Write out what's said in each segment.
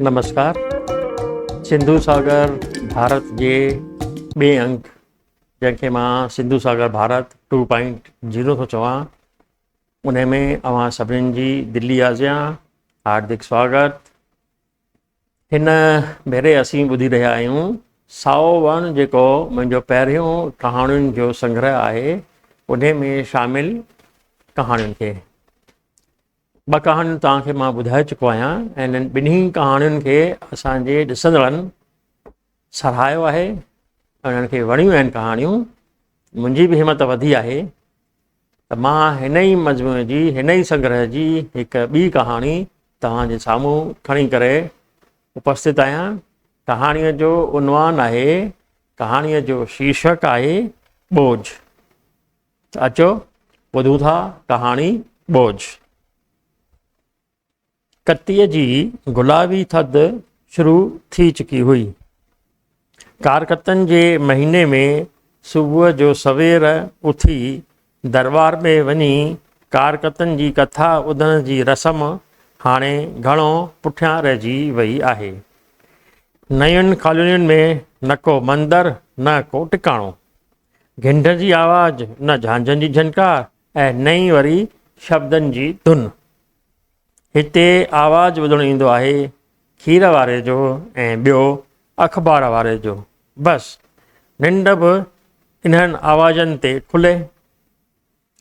نمسڪار سنڌو ساگر ڀارت جي ٻئي انڪ جنهن کي مان سنڌو ساگر ڀارت ٽو پوائنٽ زيرو ٿو چوان ان ۾ اوهان سڀني جي دلي آجيان هاردڪ سواگت هن ڀيري اسين ٻڌي رهيا آهيون سائو وڻ جيڪو منهنجو پهريون ڪهاڻين جو سنگرهه آهي انهي ۾ شامل ڪهاڻين کي. ٻه ڪهاڻيون توهان کي مان ٻڌائي چڪو آهيان ۽ انهن ٻنهي ڪهاڻين کي اسان جي ڏسندڙن ساراهيو آهي ۽ انهن کي وڻيون آهن ڪهاڻيون منهنجي به همت وڌي آهي ته مان هن ئي مجموعي جي هن ئي سنگرهه جي هڪ ٻي ڪهاڻي توهان جي سامهون کڻي ڪري اپسٿت آهيان. ڪهاڻيء جو عنوان آهي، ڪهاڻيء جو شيرشڪ آهي ٻوجهه. ته اچو ٻڌون ٿا ڪهاڻي ٻوجهه. ڪتيء جي گلابي ٿڌ شروع ٿي چڪي هئي. ڪارڪتن جي مهيني ۾ صبح جو سوير اٿي درٻار ۾ وڃي ڪارڪتن جي ڪٿا ٻڌڻ جي رسم هاڻي گهڻو پٺيان رهجي وئي آهي. نين ڪالونين ۾ نه ڪو مندر نه ڪو ٽڪاڻو. گهنڊ جي آواز نه جهانجهن جي جهنڪار ۽ نه ئي وري شبدن جي ڌن. هتي آواز ٻڌڻ ايندو آهي کير واري جو ۽ ٻيو اخبار واري جو. بس ننڊ به انهن آوازن تي کلي.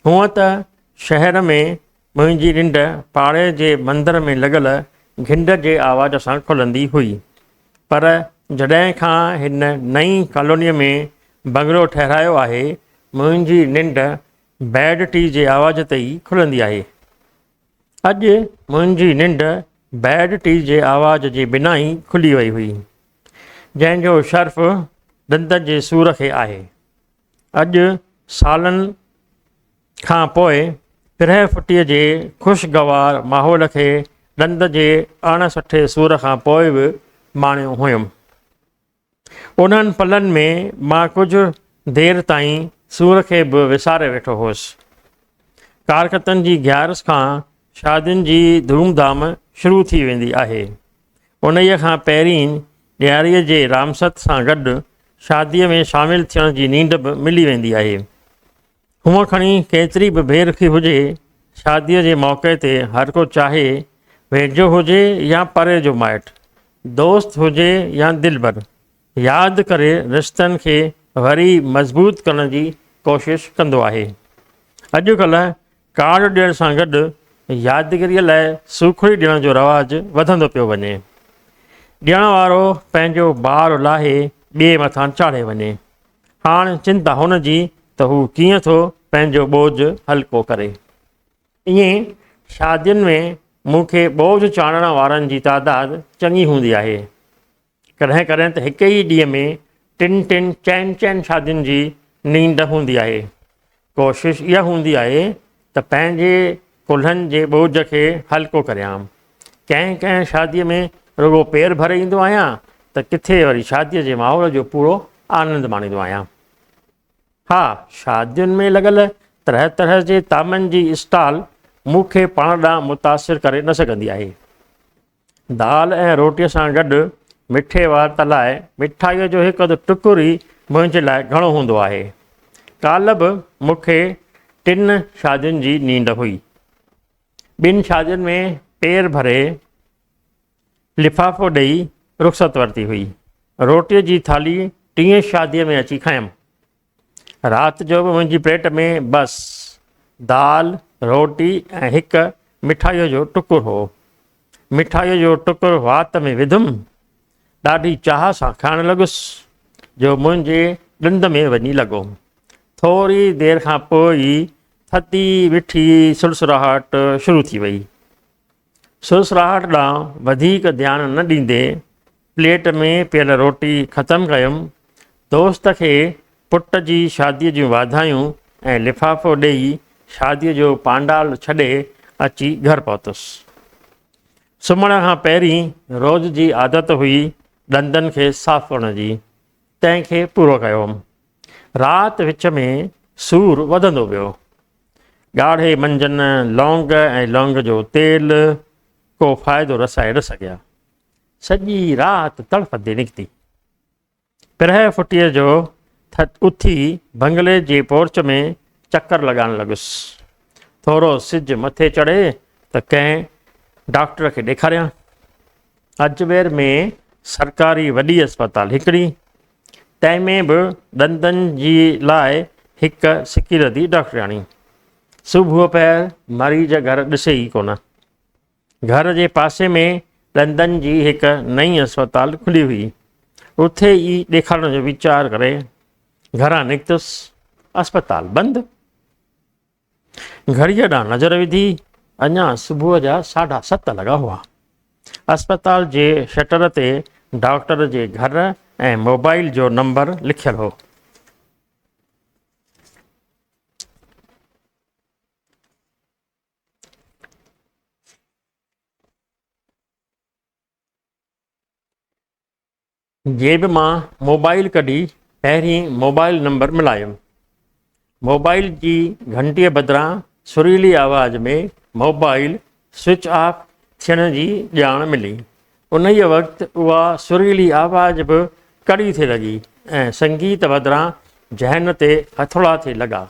هونء ته شهر ۾ منهنجي ننڊ پاڙي جي مندر ۾ لڳل گهنڊ جي آواز سان کلندي هئي. پر جڏهن کان هن نئين ڪالونيء ۾ بنگلو ٺهرايو آهي، منهنجي ننڊ بيڊ ٽي جي آواز تي ئي کلندي آهي. اڄ منهنجي ننڊ بيڊ ٽي جي آواز جي بنا ئي کلي وئي هئي، جنهن جو شرف ڏندن جي سور کي آهي. اڄ سالن کان پوء پرهه ڦٽيء جي خوشگوار ماحول کي ڏند جي اڻ سٺي سور کان پوء به ماڻيو هيم. انهن پلن ۾ مان ڪجهه دير تائين سور کي به وساري ويٺو هوس. ڪارڪتن جي گيارس کان شادين جي ڌوم ڌام شروع ٿي ويندي آهي. انهيء کان پهرين ڏياريء جي رامست سان گڏ شاديء ۾ شامل ٿيڻ جي نينڍ به ملي ويندي آهي. هونء کڻي ڪيتري به بي رخي هجي، شاديء جي موقعي تي هر ڪو چاهي ويجهو هجي يا پري جو مائٽ، دوست هجي يا دلبر، ياد ڪري رشتن کي وري مضبوط ڪرڻ جي ڪوشش ڪندو آهي. اڄڪلهه ڪارڊ ڏيڻ سان گڏ يادگيريء لاء سوکڙي ڏيڻ جو رواج وڌندو پيو وڃي. ڏيڻ وارو پنهنجو بار لاهي ٻئي مٿان چاڙهي وڃي. هاڻ چنتا هن جي ته هو ڪيئن ٿو پنهنجو ٻوجهه هلڪو ڪري. ائين شادين ۾ مون کي ٻوجهه چاڙهڻ وارن جي تعداد چڱي هوندي آهي. ڪڏهن ڪڏهن ته هڪ ئي ڏينهن ۾ ٽن ٽن چئن چئن شادين جي نينڍ هوندي آهي. ڪوشش اها هوندي آهي ته پنهنجي ڪلهن جي ٻوجهه کي هلڪو ڪريان. ڪنهن ڪنهن شاديء ۾ رڳو پير ڀري ايندو آهيان ته ڪٿي وري شاديء جي ماحول جو پورو آنند ماڻيندو آهيان. ها، شادين ۾ لڳل طرح طرح جي طعامن جي اسٽال مون کي پاڻ ڏانهن متاثر ڪري نه سگهندي آهي. دال ۽ روٽيء سان گڏ مٺي وات لاء مٺائيء جو هڪ اڌ ٽڪر ئي منهنجي لاء گهڻو هوندو آهي. ڪالهه به مون کي ٽن شادين جي نينڍ هئي. ٻن شادين ۾ پير ڀري لفافو ڏئي رخصت ورتي هئي. روٽيء جي ٿالهي ٽين شاديء ۾ اچي کنيم. رات جو به منهنجي پليٽ ۾ بس دال، روٽي ۽ هڪ مٺائيء جو ٽڪر هو. مٺائيء جو ٽڪر وات ۾ وڌم، ڏاڍي چاهه سان کائڻ لڳس، جو منهنجي ڏند ۾ وڃي لڳو. ٿوري دير کان پوء ئي ٿڌي مٺي سرسراهٽ شروع ٿي وئي. سرسراهٽ ڏانهن وڌيڪ ڌيان نه ڏيندي پليٽ ۾ پيل روٽي ختم ڪيم. دوست کي پٽ جي شاديء جون واڌايون ۽ لفافو ڏيئي شاديء جو پانڊال ڇڏي اچي گهر پهتس. سمهڻ کان پهرين روز جي عادت هئي ڏندن کي صاف ڪرڻ جي، تنهن کي پورو ڪيم. رات وچ ۾ سور وڌندو ويو. ڳاڙهي منجن، لونگ ۽ لونگ جو تيل ڪو فائدو رسائي نه سگهيا. سڄي رات تڙڦندي نڪتي. پرهه ڦٽيء جو اٿي بنگلي جي پورچ ۾ چڪر لڳائڻ لڳس. ٿورو سج مٿي چڙهي ته ڪنهن ڊاڪٽر کي ڏيکاريان. اجمير ۾ سرڪاري وڏي اسپتال هڪڙي، تنهن ۾ به ڏندن جي لاء هڪ سڪيلڌي ڊاڪٽرياڻي. صبح پهر مريض گهر ڏسي ئي ڪونه. گهر جي پاسي ۾ ڏندن جي هڪ نئين اسپتال کلي هئي. اتي ئي ڏيکارڻ جو ويچار ڪري گهران نڪتس. اسپتال بند. گهڙيء ڏانهن نظر وڌي، اڃا صبح جا ساڍا ست لڳا هئا. اسپتال جي شٽر تي ڊاڪٽر جي گهر ۽ موبائل جو نمبر لکيل هو. جيب مان موبائل ڪڍي پهرين موبائل نمبر ملايم. موبائل جي گهنٽيء بدران سريلي آواز ۾ موبائل سوئچ آف ٿيڻ جي ڄاڻ ملي. انهيء وقت اها سريلي آواز به ڪڙي ٿي لڳي ۽ سنگيت بدران ذهن تي هٿوڙا ٿي لڳا.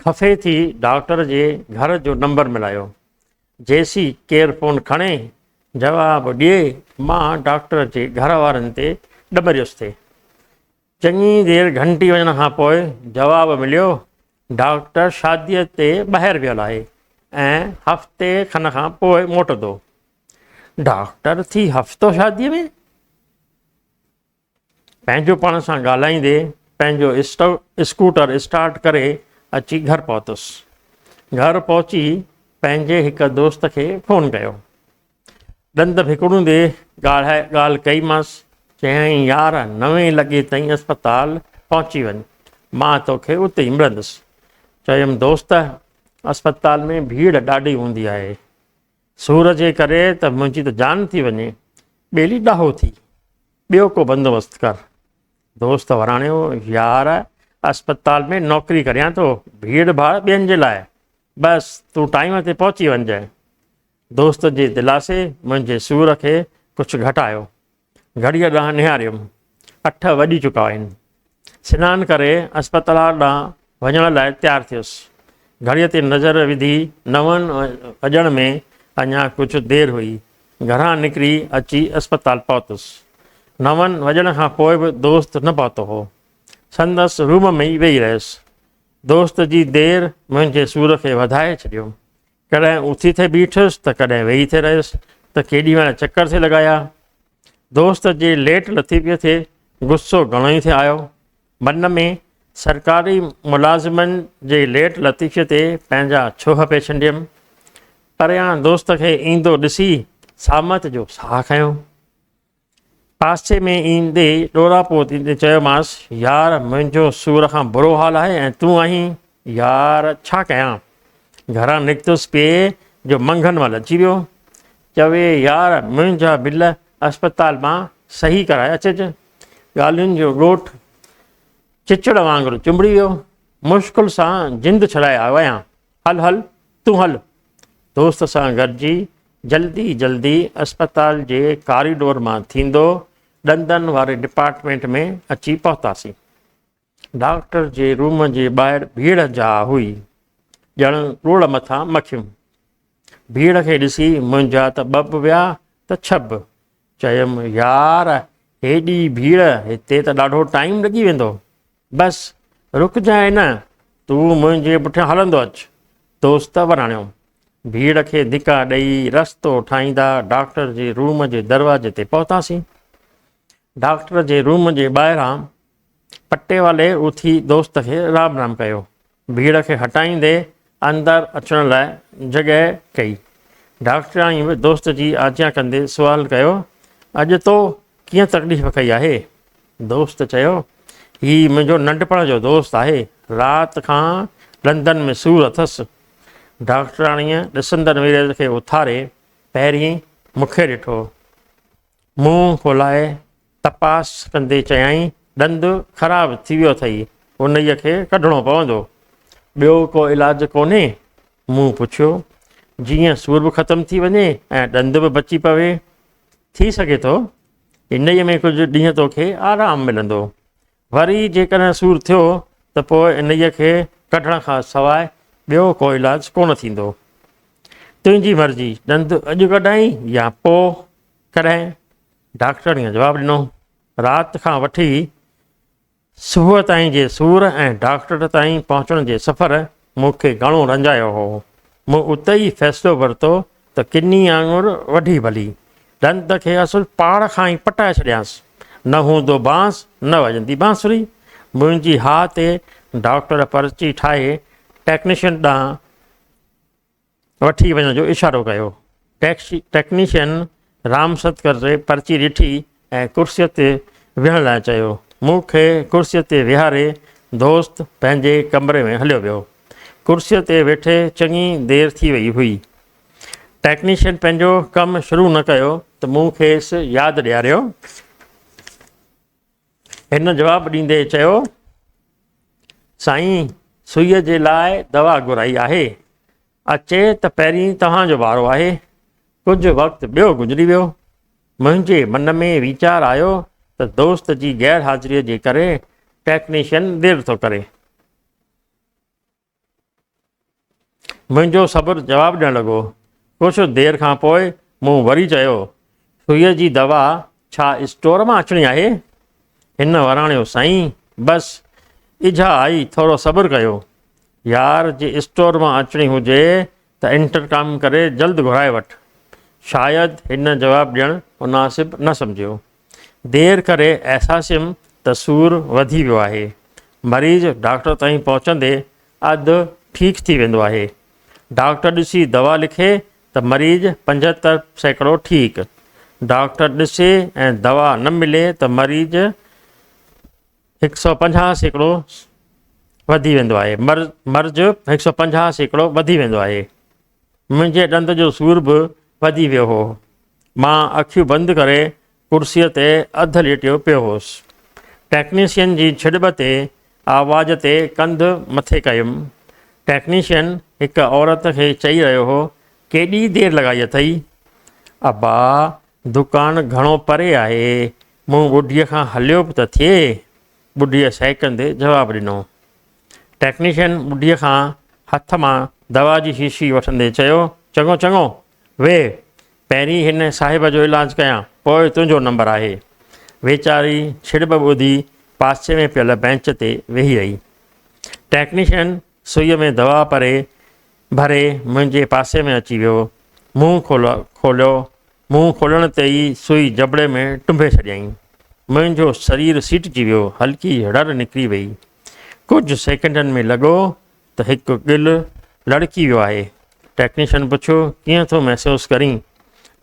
خفي ٿي ڊاڪٽر جي گهر جو نمبر ملايو. جيسين ڪير فون کڻي جواب ڏئي مان ڊاڪٽر جي گهر وارن تي ڏمريس ٿي. چڱي دير گهنٽي وڃڻ کان پوء جواب مليو، ڊاڪٽر شاديء تي ٻاهر ويل آهي ۽ هفتي کن کان پوء موٽندو. ڊاڪٽر ٿي هفتو شاديء ۾؟ پنهنجو پاڻ سان ڳالهائيندي پنهنجو اسڪوٽر اسٽارٽ ڪري اچي گهر پهتس. گهر پهچي پنهنجي هڪ دوست کي فون ڪيو. ڏند ڀڪڙوندي ڳالهه ڪئيمانس، چيائين يار نوين لڳي تائين اسپتال پهچي وڃ، مان توکي اتي ئي ملندس. چيم دوست اسپتال ۾ ڀيڙ ڏاڍي هوندي آهي، سور جي ڪري ته منهنجي ته جان ٿي وڃي، ٻيلي ڏاهو ٿي، ٻيو ڪو بندوبست ڪر. دوست وراڻيو، يار اسپتال ۾ نوڪري ڪريان ٿو، ڀيڙ ڀاڙ ٻين جي لاء، بس تون ٽائيم تي پهچي وڃجانء. دوست جي دلاسي منهنجي سور کي ڪجهه گهٽايو. گهڙيء ڏانهن نهاريم، اٺ وڄي چڪا آهن. سنان ڪري اسپتال ڏانهن وڃڻ لاء تيار ٿيس. گهڙيء تي نظر وڌي نون وڄڻ ۾ اڃا ڪجهه دير هئي. گهران نڪري اچي اسپتال پهتس. نون وڄڻ کان پوء به دوست نه پهتو هو. سندس روم ۾ ئي ويهي رهيس. دوست جي دير منهنجي سور کي وڌائي ڇڏيو. ڪڏهن اٿي ٿي بيٺس ته ڪڏهن ويهي ٿي رهيس ته ڪيڏي مهل چڪر ٿي لڳايا. دوست جي ليٽ لطيفيء تي غصو گهڻو ئي ٿي آيو. من ۾ سرڪاري ملازمن جي ليٽ لطيفيء تي پنهنجا ڇوهه پئي ڇنڊيم. پريان دوست کي ايندو ڏسي سامت جو ساهه کنيو. پاسي ۾ ايندي ڏوراپو ٿيندي چيومانس، يار منهنجو سور کان برو حال آهي ۽ تون آهين، يار ڇا ڪيان؟ گهران نڪتس پئي جو منگهن مل اچي ويو. چوي يار منهنجا بل اسپتال مان صحيح ڪرائي اچج. ڳالهين جو ڳوٺ چچڙ وانگر چنبڙي ويو. مشڪل سان جند ڇڏائي آيو آهيان. هل هل تون هل. دوست سان گڏجي جلدي جلدي اسپتال جي ڪاريڊور مان ٿيندو ڏندن واري ڊپارٽمينٽ ۾ اچي پهتاسين. ڊاڪٽر جي روم جي ٻاهر ڀيڙ جا هئي، ڄڻ ڳوڙ مٿان مکيون. ڀيڙ کي ڏسي منهنجا ته ٻه به ويا ته ڇهه به. چيم يار هيڏي ڀيڙ هتي ته ڏاڍو ٽائيم لڳي ويندو. بس رڪجانء نه، تون منهنجي پٺيان هلندو اچ. دوست وراڻيو. ڀيڙ کي ڌڪا ڏئي رستو ٺاهيندا ڊاڪٽر جي روم جي دروازي تي پهتاسين. ڊاڪٽر جي روم جي ٻاهران پٽيوالي اٿي دوست کي رام رام ڪيو. ڀيڙ کي هٽائيندي اندر اچڻ لاء جڳهه ڪئي. ڊاڪٽرياڻي به دوست جي آجيان ڪندي سوال ڪيو، اڄ تو ڪيئن تڪليف ڪئي آهي؟ دوست چيو، هي منهنجو ننڍپڻ جو دوست آهي، رات کان ڏندن ۾ سور اٿس. ڊاڪٽرياڻيء ڏسندڙ مريض کي اٿاري پهرين مون کي ڏٺو. منهن کولائي تپاس ڪندي چيائين، ڏند خراب ٿي ويو اٿئي، انهيء کي ڪڍڻو پوندو. ٻيو ڪو علاج ڪونهي؟ مون پڇيو، جيئن سور به ختم ٿي وڃي ۽ ڏند به بچي پوي. ٿي سگهي ٿو انهيء ۾ ڪجهه ڏينهن توکي آرام ملندو. وري جيڪڏهن سور ٿيو ته پوء انهيء کي ڪڍڻ کان سواء ٻيو ڪو علاج ڪونه ٿيندو. تنهنجي مرضي، ڏند اڄ ڪڍائين يا پوء ڪڏهن؟ ڊاڪٽرڻيء جواب ڏنو. رات کان وٺي صبح تائين جي سور ۽ ڊاڪٽر تائين پهچڻ جي سفر مون کي گهڻو رنجايو هو. مون اتي ئي فيصلو ورتو ته ڪني آڱر وڍي ڀلي، ڏند کي اصل پاڙ کان ئي پٽائي ڇڏيانس. نه هوندو بانس، نه وڄندي بانسري. منهنجي ها تي ڊاڪٽر پرچي ٺاهي ٽيڪنيشن ڏانهن وٺي وڃڻ جو اشارو ڪيو. ٽيڪنيشن رام ستڪر جي پرچي ڏٺي ۽ ڪرسيء تي ويهڻ لاء چيو. مون کي ڪرسيء تي ويهاري دوست پنهنجي ڪمري ۾ هليو ويو. ڪرسيء تي ويٺي چڱي دير ٿي وئي هئي. ٽيڪنيشن پنهنجو ڪم شروع نه ڪيو ته مون کيس ياد ڏياريو. هن جواب ڏيندي چيو، سائين سوئيء جي لاء دوا گهرائي آهي، اچي ته پهرين توهان جو وارو آهي. ڪجهه وقت ٻيو گذري ويو. منهنجي من ۾ ويچار آيو ته دوست جي غير حاضريء جي ڪري ٽيڪنيشن دير ٿو ڪري. منهنجو صبر جواب ڏيڻ لڳو. ڪجهه دير کان پوء مون وري چيو، سوئيء جي دوا ڇا اسٽور مان اچڻي آهي؟ هن وراڻيو، سائين بس اجها آئي، ٿورو صبر ڪيو. يار جي اسٽور مان اچڻي هجي ته انٽرڪام ڪري جلد گهرائي وٺ. شايد هن جواب ڏيڻ مناسب نه سمجهيو. دير ڪري احساسيم ته سور وڌي ويو آهي. مريض ڊاڪٽر تائين پهچندي اڌ ٺيڪ ٿي ويندو آهي. ڊاڪٽر ڏسي دوا لکي ته مريض 75% ٺيڪ. ڊاڪٽر ڏسي ۽ دوا نه ملي ته مريض 150% وڌي ويندو آهي. مرض 150% وڌي ويندو آهي. منهنجي ڏند جو سور به وڌي ويو هو. مان اکيون بند ڪري ڪرسيء تي اڌ ليٽيو پيو هوس. ٽيڪنيشن جي ڇڙٻ تي آواز تي ڪنڌ مٿي ڪيم. ٽيڪنيشن هڪ عورت کي چئي رهيو هو، ڪيڏي دير لڳائي اٿئي؟ ابا، دڪان گهڻو پري آهي، مون ٻڍيء کان هليو به ته ٿئي. ٻڍيء سهڪندي جواب ڏنو. ٽيڪنيشن ٻڍيء کان هٿ مان دوا جي شيشي وٺندي چيو، چڱو چڱو، ويهه، پهرين هن صاحب جو علاج ڪيان، پوء تنهنجو نمبر آهي. ويچاري ڇڙٻ ٻڌي پاسي ۾ پيل بينچ تي ويهي رهي. ٽيڪنيشن سئيء ۾ دوا پري ڀري منهنجي پاسي ۾ اچي ويو. منهن کوليو. منهن کولڻ تي ئي سئي جبڙي ۾ ٽنبي ڇڏيائين. منهنجو سرير سيٽجي ويو، هلڪي رڙ نڪري وئي. ڪجهه سيڪنڊن ۾ لڳو ته هڪ ڳل لڙڪي ويو آهي. ٽيڪنيشن پڇيو، ڪيئن ٿو محسوس ڪرين؟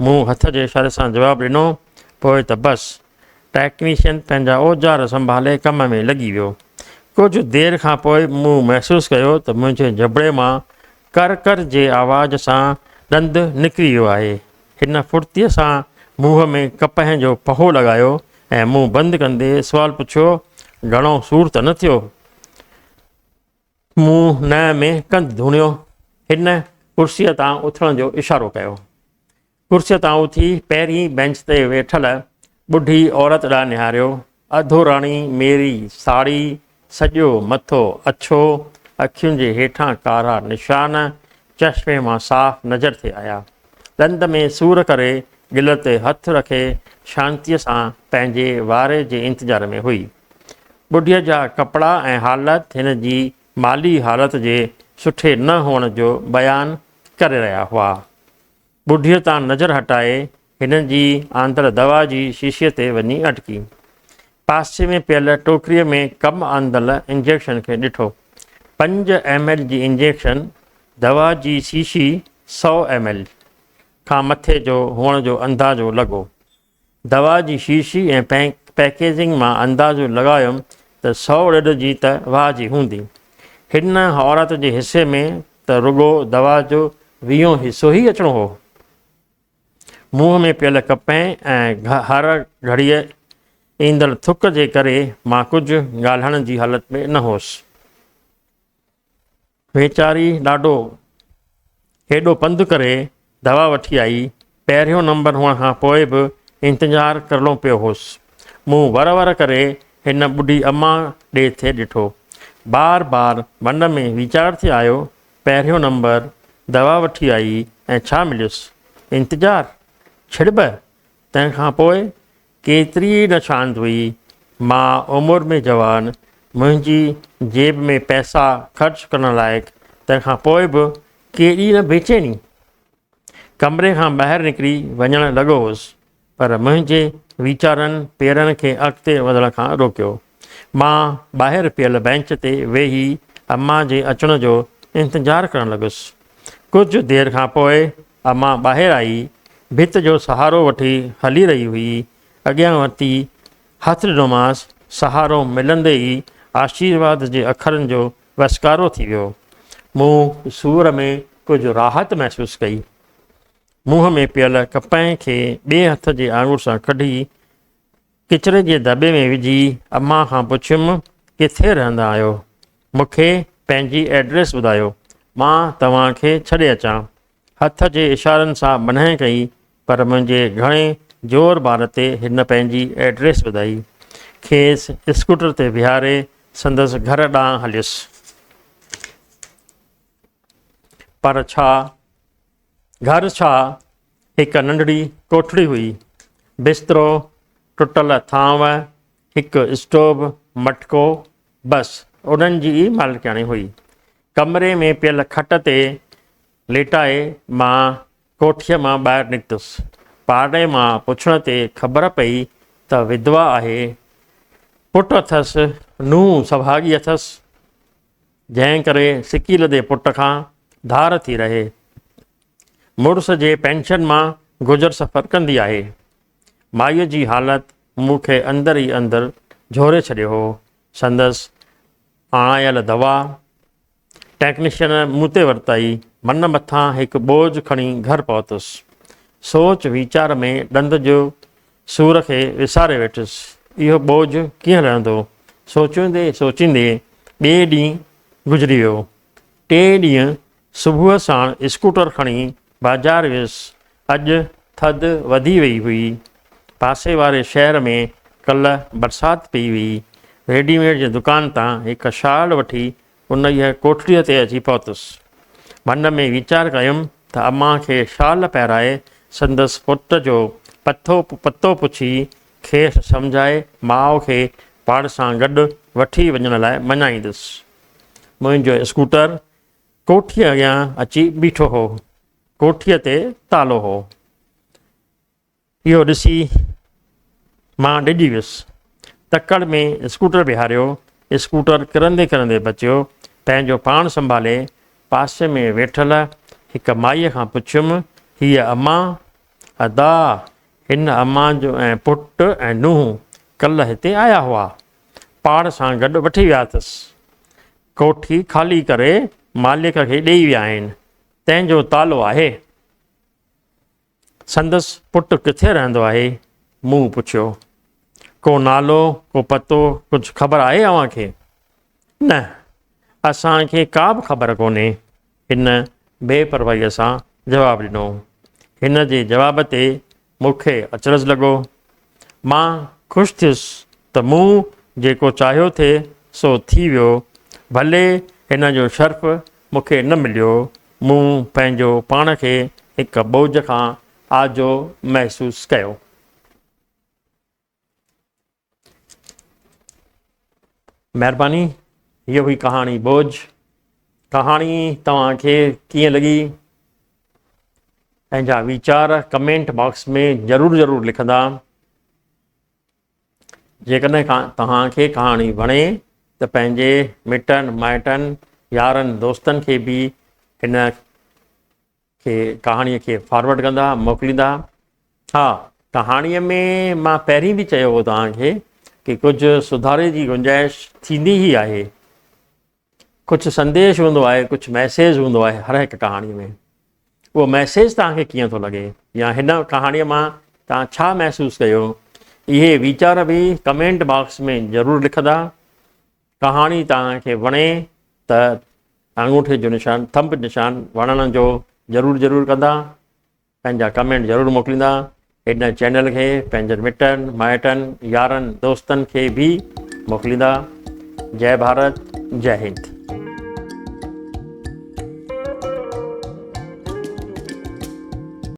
مون هٿ جي اشاري سان جواب ڏنو، پوء ته بس. ٽيڪنيشن پنهنجا اوزار سنڀالي ڪم ۾ لڳي ويو. ڪجهه دير کان پوء مون محسوس ڪيو ته منهنجي جبڙي مان ڪر ڪر جي آواز سان ڏند نڪري ويو آهي. هن ڦڙتيء سان منهن ۾ ڪپهه جو پهو لڳايو ۽ منهن بند ڪندي سوال پڇيو، گهڻو سور ته نه ٿيو؟ مون ننهن ۾ ڪنڌ ڌوڻيو. هن ڪرسيء تان اٿڻ جو اشارو ڪيو. ڪرسيء تان اٿي پهرين بينچ تي ويٺل ٻڍي عورت ڏانهن نهاريو. اڌوراڻي ميري ساڙهي، سڄو مٿو اڇو، اکين جي هيٺان ڪارا نشان چشمي مان صاف نظر ٿي آيا. ڏند ۾ سور ڪري ڳل تي هٿ رکي شانتيء سان پنهنجي واري جي انتظار ۾ هئي. ٻڍيء جا ڪپڙا ۽ حالت هن جي مالي حالت جي سٺي نه هئڻ جو بيان ڪري رهيا هئا. ٻڍيء تان نظر هٽائي هن جي آندل دوا جي شيشيء تي وڃي اٽڪي. پاسي ۾ پيل ٽوڪريء ۾ ڪم آندل انجيڪشن کي ڏٺو. پنج ايم ايل جي انجيڪشن، دوا جي شيشي سئو ايم ايل کان مٿي جو هئڻ جو اندازو لڳو. دوا جي شيشي ۽ پيڪيجنگ مان اندازو لڳايم ته سئو ڏيڍ جي ته واهه جي هوندي. هن عورت جي حصي ۾ ته رڳو دوا جو ويهون حصو ئي اچڻو هو. منهن ۾ پيل ڪپهه ۽ هر گهڙيء ايندڙ ٿڪ جي ڪري مان ڪجهه ڳالهائڻ جي حالت ۾ نه هوس. ويچاري ڏاڍو هيڏو پنڌ ڪري دوا وٺي آئي. پهريون نمبر هئڻ کان پوء به انتظار ڪرڻو پيو هوس. مون ور ور ڪري هن ٻڍي امان ڏي ٿي ڏٺو. بار بار من ۾ ويچار ٿي آيو، پهريون نمبر دوا وٺي آئي ۽ ڇا مليس؟ انتظار؟ ڇڙٻ؟ تنهن کان پوء ڪيتري نه شانت هئي. مان عمر ۾ جوان، منهنجي جيب ۾ پئسا خرچ ڪرڻ لائق، تنهن کان پوء به ڪيڏي نه بيچيني. ڪمري کان ٻاهر نڪري وڃڻ لڳو هوس، پر منهنجي ويچارن پيرن کي اڳتي وڌڻ کان روڪيو. مان ٻاهر پيل بينچ تي ويهي امان جي اچڻ جو انتظار ڪرڻ لڳس. ڪجهه دير کان پوء امان ٻاهر آئي. ڀت جو سهارو وٺي هلي رهي هئي. اڳيان وڌي هٿ ڏنومانس. سهارو ملندي ئي آشيرواد جي اکرن جو وسڪارو ٿي ويو. مون سور ۾ ڪجهه راحت محسوس ڪئي. منهن ۾ پيل ڪپهه کي ٻئي هٿ جي آڱر سان ڪڍي ڪچري جي دٻي ۾ وجهي امان کان پڇيم، ڪٿي رهندا آهيو؟ مون کي پنهنجي ائڊريس ٻڌايو، مان توهان کي ڇڏي اچان. هٿ جي اشارن سان منع ڪئي، پر منهنجي گهڻي زور بار تي هن پنهنجي ائڊريس ٻڌائي. کيس اسڪوٽر تي ويهاري سندس گهر ڏانهن هليس. پر ڇا گهر ڇا، هڪ ننڍڙي ڪوٺڙي هئي. بسترو، ٽٽل ٿانو، هڪ اسٽوب، مٽڪو، بس انهن جي ئي مالڪياڻي هئي. ڪمري ۾ پيل کٽ تي ليٽائي مان ڪوٺيء مان ٻاهر نڪتس. پاڙي مان پڇڻ تي خبر پئي ته وڌوا آهي. پٽ اٿس، نونهن سڀاڳي اٿس، جنهن ڪري سڪيلڌي پٽ کان ڌار ٿي رهي. مڙس جي پينشن مان گذر سفر ڪندي آهي. مائيء جي حالت مون کي اندر ئي اندر جهوري ڇڏيو هو. سندس آڻايل دوا ٽيڪنيشن مون تي ورتائي. من مٿان هڪ ٻوجهه کڻي گهر پهتس. سوچ ويچار ۾ ڏند جو سور کي وساري ويٺس. اهو ٻوجهه ڪيئن لهندو؟ سوچيندي سوچيندي ٻئي ڏينهن گذري ويو. ٽئين ڏينهن صبح ساڻ اسڪوٽر کڻي بازار ويس. اڄ ٿڌ وڌي وئي هئي. پاسي واري شهر ۾ ڪلهه برسات پئي هئي. ريڊي ميڊ جي دڪان تان هڪ شال وٺي انهيء ڪوٺڙيء تي اچي پهتس. من ۾ ويچار ڪيم ته امان کي شال پهرائي سندس پٽ جو پٿو پتو پڇي کيس سمجهائي ماء کي پاڻ سان گڏ وٺي وڃڻ لاء مڃائيندس. منهنجو اسڪوٽر ڪوٺيء اڳيان اچي بيٺو هو. ڪوٺيء تي تالو هو. اهو ڏسي مان ڊڄي ويس. تڪڙ ۾ اسڪوٽر بيهاريو. اسڪوٽر ڪرندي ڪرندي بچيو. پنهنجو پاڻ سنڀالي پاسي ۾ ويٺل هڪ مائيء کان پڇيم، هيء امان؟ ادا، هن امان جو ۽ پٽ ۽ نونهن ڪلهه هتي آيا هئا. پاڻ سان گڏ وٺي ويا اٿس. ڪوٺي خالي ڪري مالڪ کي ڏيئي ويا آهن. تنهن جو تالو آهي. سندس پٽ ڪٿي رهندو آهي؟ مون پڇيو. ڪو نالو، ڪو پتو، ڪجهه خبر آهي اوهان کي؟ نه، اسان کي ڪا به خبر ڪونهي. هن بي پرواهيء سان جواب ڏنو. هن جي جواب تي مون کي اچرج لڳو. مان خوش ٿيس ته مون جيڪو چاهيو ٿي سو ٿي ويو. ڀلي هن جو شرف مون کي نه مليو، مون پنهنجو پاڻ کي هڪ ٻوجهه کان آجو محسوس ڪيو. مهرباني هيء هئي ڪهاڻي ٻوجهه. ڪهاڻي توهان کي ڪيئن لڳي؟ پنهنجا ويچار ڪمينٽ باڪس ۾ ضرور ضرور لکندا. جيڪڏهن توهان کي ڪهاڻي وڻي ته پنهنجي مٽن مائٽن يارن دوستن کي به هن کي ڪهاڻيء کي فارورڊ ڪندا موڪليندا. ها ڪهاڻيء ۾ مان پهرين به چيو هو توهان کي ڪي ڪجهه سڌاري جي گنجائش ٿيندي ئي آهي. ڪجهه سنديش هوندو آهي، ڪجهه ميسيج هوندو آهي هر هڪ ڪهاڻي ۾. اهو ميسيج توهان کي ڪيئن ٿو لڳي يا هن ڪهاڻيء مان توهان ڇا محسوس ڪيو، اهي ويچار به ڪمينٽ باڪس ۾ ضرور لکندا. ڪهاڻي توهان کي وڻي ته آڱوٺي جو نشان، ٿمب نشان وڻڻ جو ضرور ضرور ڪندا. پنهنجا ڪمينٽ ضرور موڪليندا. هن چينل کي پنهنجن مٽن مائٽن يارن دوستن کي به موڪليندا. جئه ڀارت جئه هند.